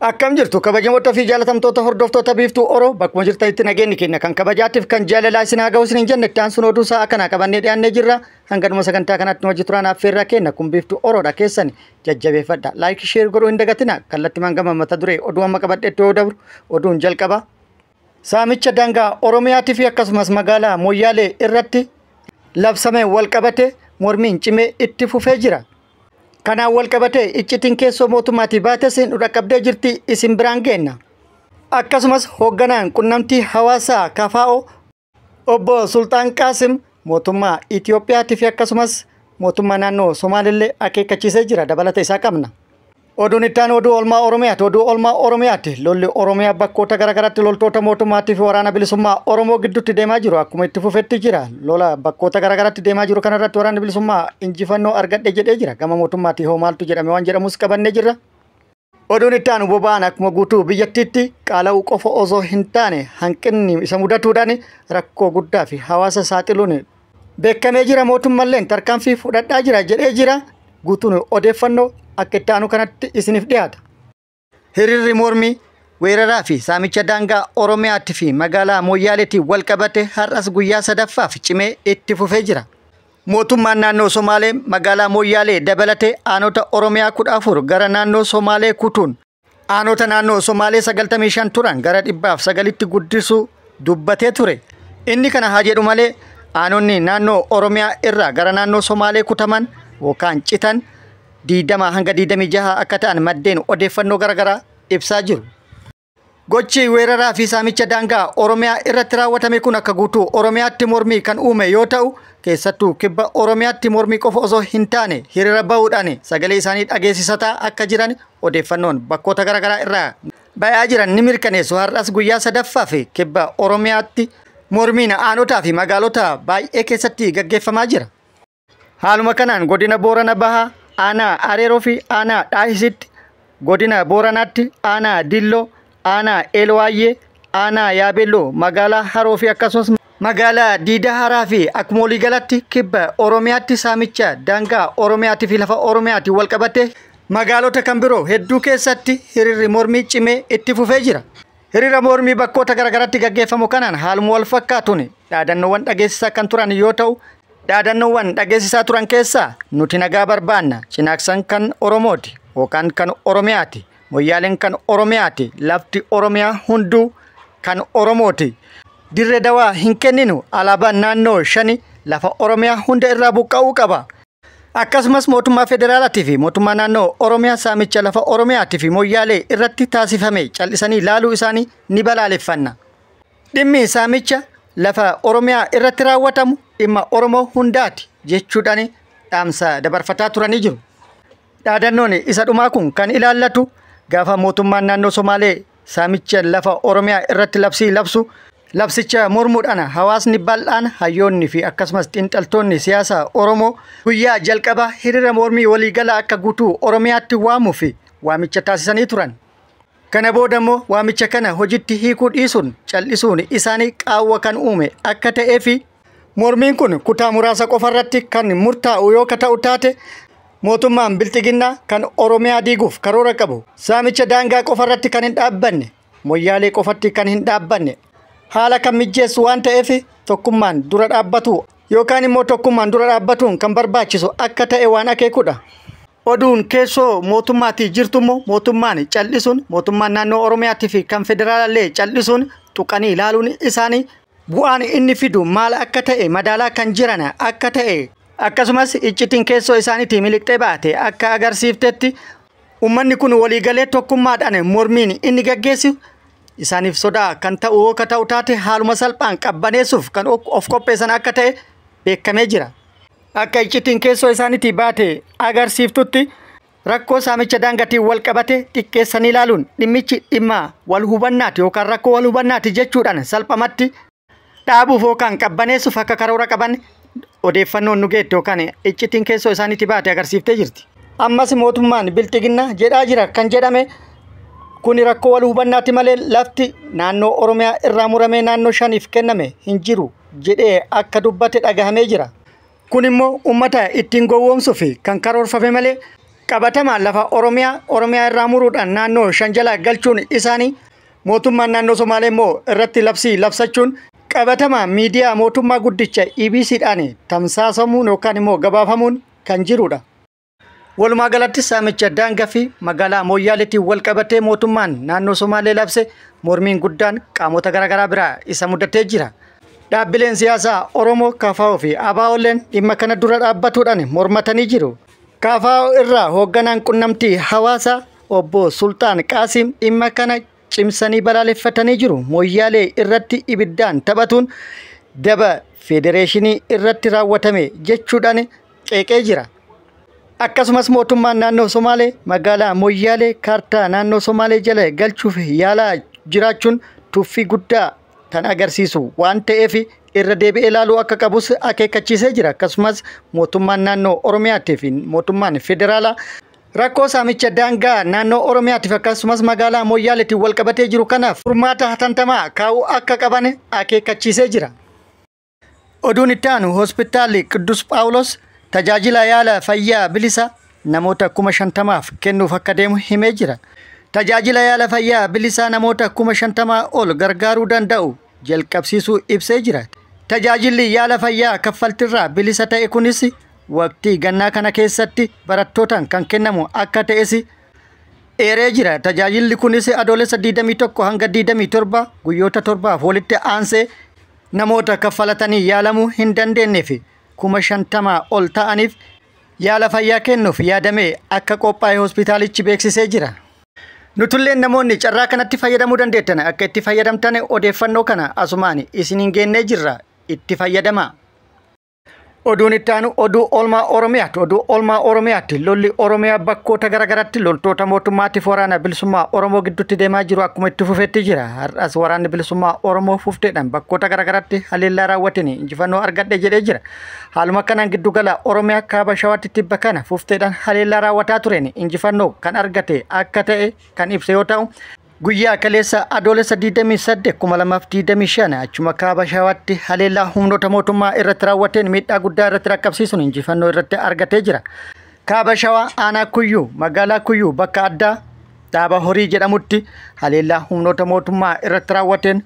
Akkam jirtu kabajamoota fi jaalatamtoota hordoftoota Biiftuu Oroo bakkuma jirtanitti nageenyi keenya kan kabajaatiif kan jaalalaa isin haa ga'u isin jenne itti aansuun oduu isaa akkanaa qabannee dhiyaannee jirra. Hanganuma sagantaa kanatti nu hojii turaan affeerraa kenna kun Biiftuu Oroodha keessan jajjabeeffadha. Like, share godhuu hin dagatina. Kallattii gama mata duree oduu amma qabadheetti yoo dabru oduun jalqaba. Saamicha daangaa Oromiyaatii fi akkasumas magaalaa Moyyaalee irratti labsamee wal qabate mormiin cimee itti fufee jira. Kanaan wal qabatee iccitiin keessoo mootummaatii baates nu dhaqqabdee jirti isin biraan geenna. Akkasumas hoogganaan qunnamtii hawaasaa KFO obbo Sultaan Qaasim mootummaa Itiyoophiyaatii fi akkasumas mootummaa naannoo Somaalillee akeekkachiisee jira dabalata isaa qabna. Oduun itti aanu oduu oolmaa Oromiyaati. Oduu oolmaa Oromiyaati. Lolli Oromiyaa bakkoota garaagaraatti loltoota mootummaatii fi waraana bilisummaa Oromoo gidduutti deemaa jiru akkuma itti fufetti jira. Lola bakkoota garaagaraatti deemaa jiru kanarratti waraanni bilisummaa injifannoo argadhe jedhee jira. Gama mootummaatii hoo maaltu jedhame waan jedhamus qabannee jirra. Oduun itti aanu boba'aan akkuma guutuu biyyattiitti qaala'uu qofa osoo hin taane hanqinni isa mudatuudhaan rakkoo guddaa fi hawaasa saaxiluun beekamee jira. Mootummalleen tarkaanfii fudhadhaa jira jedhee jira. Guutuun odeeffannoo akka itti aanu kanatti isiniif dhiyaata. Hiriirri mormii weeraraa fi saamicha daangaa Oromiyaatii fi magaalaa Moyyaaleetiin wal qabate har'as guyyaa sadaffaaf cimee itti fufee jira. Mootummaan naannoo Somaalee magaalaa Moyyaalee dabalatee aanota Oromiyaa 14 gara naannoo Somaalee kutuun aanota naannoo Somaalee 95 turan gara 109tti guddisuu dubbatee ture. Inni kana haa jedhu malee aanonni naannoo Oromiyaa irraa gara naannoo Somaalee kutaman yookaan citan 20 hanga 26 akka ta'an maddeen odeeffannoo garaagaraa ibsaa jiru. Gochi weeraraa fi saamicha daangaa Oromiyaa irratti raawwatame kun akka guutuu Oromiyaatti mormii kan uume yoo ta'u keessattuu kibba Oromiyaatti mormii qofa osoo hin taane hiriira bahuudhaan sagalee isaanii dhageessisataa akka jiran odeeffannoon bakkoota garaagaraa irraa bayaa jiran ni mirkaneessu. Har'as guyyaa sadaffaa fi kibba Oromiyaatti mormiin aanotaa fi magaalota baay'ee keessatti gaggeeffamaa jira. Haaluma kanaan godina Boorana Bahaa aanaa Areeroo fi aanaa Dhaahisitti, godina Booranaatti aanaa Dilloo, aanaa Eelwaayyee, aanaa Yaabelloo, magaalaa Haroo fi akkasumas magaalaa Diida Haraa fi akkuma waliigalatti kibba Oromiyaatti saamicha daangaa Oromiyaatii fi lafa Oromiyaatti wal qabate magaalota kan biroo hedduu keessatti hiriirri mormii cimee itti fufee jira. Hiriira mormii bakkoota garaagaraatti gaggeeffamu kanaan haaluma wal fakkaatuun dhaadannoowwan dhageessisaa kan turan yoo ta'u dhaadannoowwan dhageessisaa turan keessaa nuti nagaa barbaanna, cinaaqsan kan Oromooti yookaan kan Oromiyaati, Moyyaaleen kan Oromiyaati, lafti Oromiyaa hunduu kan Oromooti. Dirree dawaa hin kenninu, alaabaan naannoo shani lafa Oromiyaa hunda irraa buqqa'uu qaba. Akkasumas mootummaa federaalaatii fi mootummaa naannoo Oromiyaa saamicha lafa Oromiyaatii fi Moyyaalee irratti taasifame cal'isanii laaluu isaanii ni balaaleffanna. Dhimmi saamicha lafa Oromiyaa irratti raawwatamu dhimma Oromoo hundaati jechuudhaan dhaamsa dabarfataa turanii jiru. Dhaadannoon isa dhumaa kun kan ilaallatu gaafa mootummaan naannoo Somaalee saamicha lafa Oromiyaa irratti labsii labsu labsicha mormuudhaan hawaasni bal'aan hayyoonni fi akkasumas xiinxaltoonni siyaasaa Oromoo guyyaa jalqabaa hiriira mormii waliigalaa akka guutuu Oromiyaatti waamuu fi waamicha taasisanii turan. Kana booda immoo waamicha kana hojiitti hiikuu dhiisuun cal'isuun isaanii qaawwa kan uume akka ta'ee fi mormiin kun kutaa muraasa qofarratti kan murtaa'u yoo ta'u taate mootummaan bilxiginnaa kan Oromiyaa diiguuf karoora qabu saamicha daangaa qofarratti kan hin dhaabbanne Moyyaalee qofatti kan hin dhaabbanne haala kan mijeessu waan ta'eef tokkummaan dura dhaabbatu yookaan immoo tokkummaan dura dhaabbatuun kan barbaachisu akka ta'e waan akeekudha. Oduun keessoo mootummaatii jirtu immoo mootummaan cal'isuun mootummaan naannoo Oromiyaatii fi kan federaalaallee cal'isuun tuqanii ilaaluun isaanii bu'aan inni fidu maal akka ta'e madaalaa kan jiran akka ta'e akkasumas iccitiin keessoo isaaniitii miliqxee baate akka agarsiiftetti uummanni kun waliigalee tokkummaadhaan mormiin inni gaggeessu isaaniif sodaa kan ta'u yoo ta'u taate haaluma salphaan qabbaneessuuf kan of qopheessan akka ta'e beekamee jira. Akka iccitiin keessoo isaaniitii baate agarsiiftutti rakkoo saamicha daangaatiin wal qabate xiqqeessanii ilaaluun dhimmichi dhimma wal hubannaati yookaan rakkoo wal hubannaati jechuudhaan salphamatti dhaabuuf yookaan qabbaneessuuf akka karoora qaban odeeffannoon nu geette yookaan iccitiin keessoo isaaniitii baate agarsiiftee jirti. Ammas mootummaan bilxiginnaa jedhaa jira kan jedhame kun rakkoo wal hubannaati malee lafti naannoo Oromiyaa irraa muramee naannoo shaniif kenname hin jiru jedhee akka dubbate dhagahamee jira. Kun immoo uummata ittiin gowwoomsuu fi kan karoorfame malee Qabatamaan lafa Oromiyaa irraa muruudhaan naannoo shan jala galchuun isaanii, mootummaan naannoo Somaalee immoo irratti labsii labsachuun qabatamaa miidiyaa mootummaa guddicha EBCdhaan tamsaasamuun yookaan immoo gabaafamuun kan jirudha. Walumaa galatti saamicha daangaa fi magaalaa Mooyyaaleetiin wal qabatee mootummaan naannoo Somaalee labse mormiin guddaan qaamota garaagaraa biraa isa mudatee jira. Dhaabbileen siyaasaa Oromoo KFO fi ABO'lleen dhimma kana dura dhaabbatuudhaan mormatanii jiru. KFO irraa hoogganaan qunnamtii hawaasaa obbo Sultaan Qaasim dhimma kana cimsanii balaaleffatanii jiru. Mooyyaalee irratti ibiddaan taphatuun daba federeeshinii irratti raawwatame jechuudhaan qeeqee jira. Akkasumas mootummaan naannoo Somaalee magaalaa Mooyyaalee kaartaa naannoo Somaalee jala galchuuf yaalaa jiraachuun tuffii guddaa kan agarsiisu waan ta'eef irra deebi'ee ilaaluu akka qabus akeekkachiisee jira. Akkasumas mootummaan naannoo Oromiyaatii fi mootummaan federaalaa rakkoo saamicha daangaa naannoo Oromiyaatiif akkasumas magaalaa Mooyyaaleetiin wal qabatee jiru kanaaf furmaata hatattamaa kaa'uu akka qaban akeekkachiisee jira. Oduun itti aanu hospitaalli Qiddus Phaawulos tajaajila yaala fayyaa bilisa namoota 50,000 kennuuf akka deemu himee jira. Tajaajila yaala fayyaa bilisaa namoota 50,000 ol gargaaruu danda'u jalqabsiisuu ibsee jira. Tajaajilli yaala fayyaa kaffaltiirraa bilisa ta'e kunis waqtii gannaa kana keessatti barattootaan kan kennamu akka ta'es eeree jira. Tajaajilli kunis adoolessa 21 hanga 27 guyyoota torbaaf walitti aansee namoota kaffalatanii yaalamuu hin dandeenyeef 50,000 ol ta'aniif yaala fayyaa kennuuf yaadamee akka qophaa'e hospitaalichi beeksisee jira. Nutulleen namoonni carraa kanatti fayyadamuu dandeettan akka itti fayyadamtan odeeffannoo kana asumaan isiniin geennee jirra, itti fayyadamaa. Oduun itti aanu oduu oolmaa Oromiyaati. Oduu oolmaa Oromiyaatti lolli Oromiyaa bakkoota garaagaraatti loltoota mootummaatiif waraana bilisummaa Oromoo gidduutti deemaa jiru akkuma itti fufetti jira. Har'as waraanni bilisummaa Oromoo fufteedhaan bakkoota garaagaraatti haleellaa raawwateen injifannoo argadhe jedhee jira. Haaluma kanaan giddugala Oromiyaa kaaba Shawaatti tibba kana fufteedhaan haleellaa raawwataa tureen injifannoo kan argate akka ta'e kan ibse yoo ta'u, guyyaa kaleessa adoolessa 28 2025 achuma kaaba Shawaatti haleellaa humnoota mootummaa irratti raawwateen miidhaa guddaa irratti rakkabsiisuun injifannoo irratti argatee jira. Kaaba Shawaa aanaa Kuyyuu magaalaa Kuyyuu bakka addaa dhaaba horii jedhamutti haleellaa humnoota mootummaa irratti raawwateen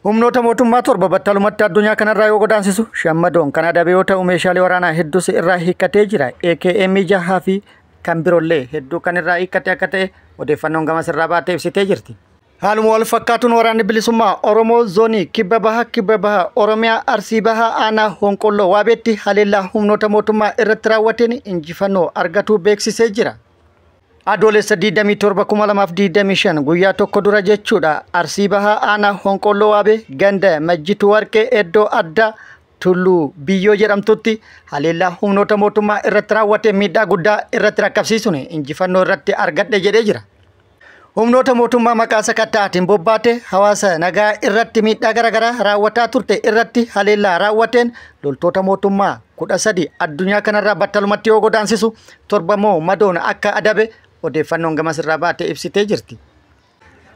humnoota mootummaa 7 battalumatti addunyaa kanarraa yoo godaansisu, shammadoon kan adabe yoo ta'u meeshaalee waraanaa hedduus irraa hiikkatee jira. AKM 6 fi kan biroollee hedduu kan irraa hiikkate akka ta'e odeeffannoon gamas irraa baatee ibsitee jirti. Haaluma wal fakkaatuun waraanni bilisummaa Oromoo zoonii kibba baha Oromiyaa Arsii baha aanaa Honqolloo Waabeetti haleellaa humnoota mootummaa irratti raawwateen injifannoo argatuu beeksisee jira. Adoolessa 27 2025 guyyaa tokko dura jechuudha. Arsii baha aanaa Honqolloo Waabee ganda Majjituu Warqee iddoo addaa Tulluu Biyyoo jedhamtutti haleellaa humnoota mootummaa irratti raawwate miidhaa guddaa irratti rakkabsiisuun injifannoo irratti argadhe jedhee jira. Humnoota mootummaa maqaa sakatta'aatiin bobbaate hawaasa nagaa irratti miidhaa garaagaraa raawwataa turte irratti haleellaa raawwateen loltoota mootummaa 13 addunyaa kanarraa battalumatti yoo godaansisu, 7 immoo madoon akka adabe odeeffannoon gamas irraa baate ibsitee jirti.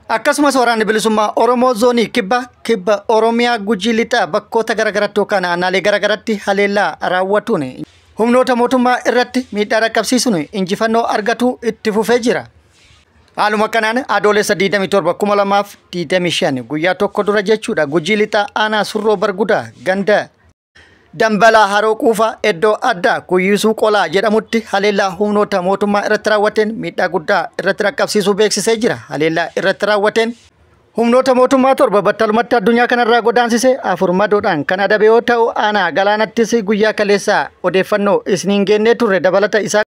Akkasumas waraanni bilisummaa Oromoo zoonii kibba Oromiyaa Gujii lixaa bakkoota garaagaraatti yookaan aanaalee garaagaraatti haleellaa raawwatuun humnoota mootummaa irratti miidhaa rakkabsiisuun injifannoo argatu itti fufee jira. Haaluma kanaan adoolessa 27 2025 guyyaa tokko dura jechuudha. Gujii lixaa aanaa Surroo Bargudaa ganda Dambalaa Haroo Quufaa iddoo addaa Kuyyisuu Qolaa jedhamutti haleellaa humnoota mootummaa irratti raawwateen miidhaa guddaa irratti rakkabsiisuu beeksisee jira. Haleellaa irratti raawwateen humnoota mootummaa 7 battalumatti addunyaa kanarraa godaansise, 4 madoodhaan kan adabe yoo ta'u, aanaa galaanattis guyyaa kaleessaa odeeffannoo isiniin geennee turre dabalata isaa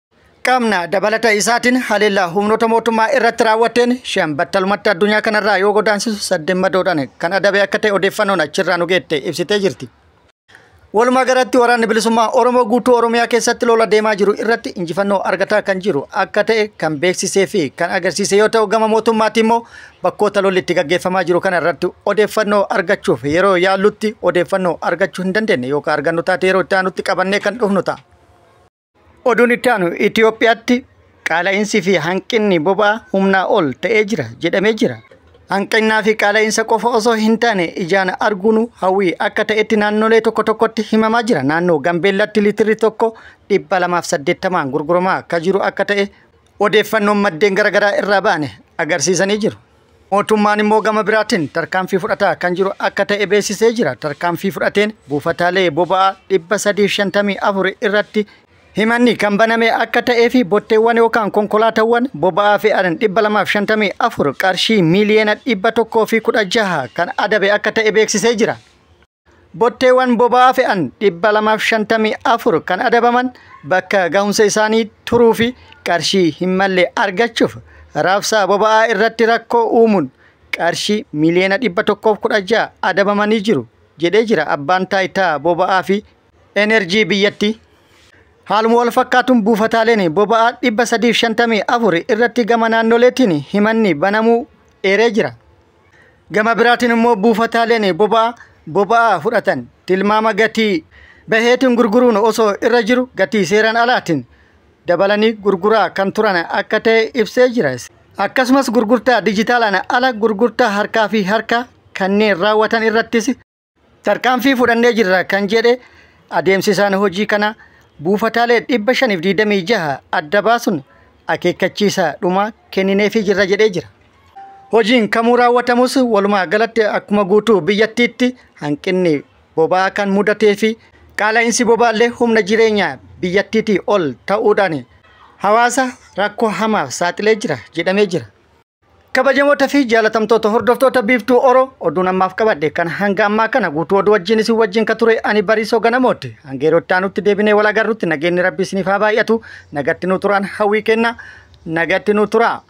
qabna. Dabalata isaatiin haleellaa humnoota mootummaa irratti raawwateen 5 battalumatti addunyaa kanarraa yoo godaansisu, 8 madoodhaan kan adabe akka ta'e odeeffannoon achirraa nu geette ibsitee jirti. Walumaa galatti waraanni bilisummaa Oromoo guutuu Oromiyaa keessatti lola deemaa jiru irratti injifannoo argataa kan jiru akka ta'e kan beeksisee fi kan agarsiise yoo ta'u, gama mootummaatti immoo bakkoota lolli itti gaggeeffamaa jiru kana irratti odeeffannoo argachuuf yeroo yaallutti odeeffannoo argachuu hin dandeenye, yookaan argannu taate yeroo itti aanutti qabannee kan dhufnu ta'a. Oduun itti aanu Itoophiyaatti qaala'iinsi fi hanqinni boba'aa humnaa ol ta'ee jira jedhamee jira. Hanqinnaa fi qaala'insa qofa osoo hin taane ijaan arguun hawwii akka ta'etti naannolee tokko tokkotti himamaa jira. Naannoo Gambeellaatti liitirri tokko 280 gurguramaa akka jiru akka ta'e odeeffannoon maddeen garaagaraa irraa ba'an agarsiisanii jiru. Mootummaan immoo gama biraatiin tarkaanfii fudhataa kan jiru akka ta'e beeksisee jira. Tarkaanfii fudhateen buufataalee boba'aa 354 irratti himanni kan baname akka ta'ee fi botteewwan yookaan konkolaataawwan boba'aa fe'an 254 qarshii miiliyoona 116 kan adabe akka ta'e beeksisee jira. Botteewwan boba'aa fe'an 254 kan adabaman bakka gahumsa isaanii turuu fi qarshii hin malle argachuuf raabsaa boba'aa irratti rakkoo uumuun qarshii miiliyoona 116 adabamanii jiru jedhee jira abbaan taayitaa boba'aa fi enerjii biyyattii. Haaluma wal fakkaatuun buufataaleen boba'aa 354 irratti gama naannoleetiin himanni banamuu eeree jira. Gama biraatiin immoo buufataaleen boba'aa fudhatan tilmaama gatii baheetiin gurguruun osoo irra jiru gatii seeraan alaatiin dabalanii gurguraa kan turan akka ta'e ibsee jira. Akkasumas gurgurtaa dijitaalaan ala gurgurtaa harkaa fi harka kanneen raawwatan irrattis tarkaanfii fudhannee jirra kan jedhe adeemsisaan hojii kana buufataalee 526 adda baasuun akeekkachiisa dhumaa kennineefii jirra jedhee jira. Hojiin kamuu raawwatamus walumaa galatti akkuma guutuu biyyattiitti hanqinni boba'aa kan mudatee fi qaala'insi boba'aallee humna jireenyaa biyyattiitii ol ta'uudhaan hawaasa rakkoo hamaaf saaxilee jira jedhamee jira. Kabajamoota fi jaalatamtoota hordoftoota Biiftuu Oro, oduun ammaaf qabadhe kan hanga ammaa kana guutuu oduu wajjin isin wajjin ka ture ani Bariisoo Ganamooti. Hanga yeroo itti aanutti deebinee wal agarrutti nageenyi Rabbi isiniif haa baay'atu. Nagatti nu turaan hawwii kenna. Nagatti nu turaa.